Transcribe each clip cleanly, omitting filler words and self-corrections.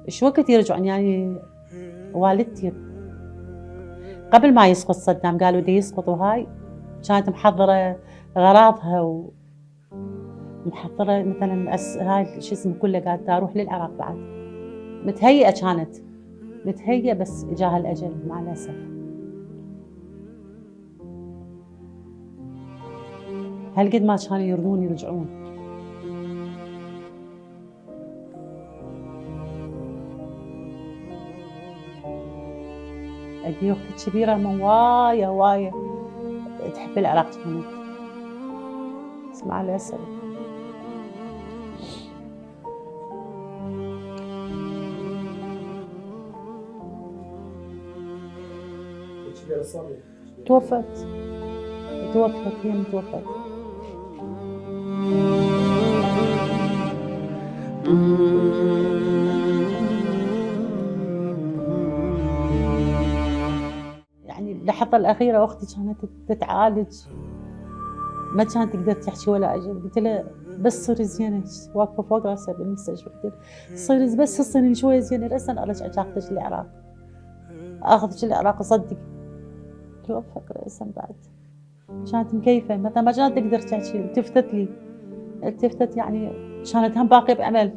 شو وقت يرجعون يعني والدتي قبل ما يسقط صدام قالوا دي يسقط وهاي كانت محضرة غراضها ومحضرة مثلا هاي شو اسمه كله قالت اروح للعراق بعد متهيئة كانت متهيئة بس جاها الأجل مع الأسف. هالقد ما كانوا يرضون يرجعون. أبي أختي الكبيرة من وايا تحب العراق كانت بس مع الأسف. توفت هي متوفت. يعني اللحظة الأخيرة أختي كانت تتعالج ما كانت تقدر تحكي ولا أجل. قلت لها بس صيري زينة واقفة فوق راسها بالمستشفى قلت لها صيري بس تصيرين شوية زينة رأسا أرجعك أخذك العراق أخذك العراق أصدق. توفت رأسا بعد كانت مكيفة مثلا ما كانت تقدر تحكي التفتت يعني كانت هم باقي بأمل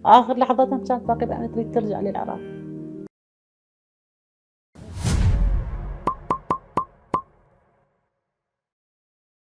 آخر لحظتها كانت باقي بأمل تريد ترجع للعراق.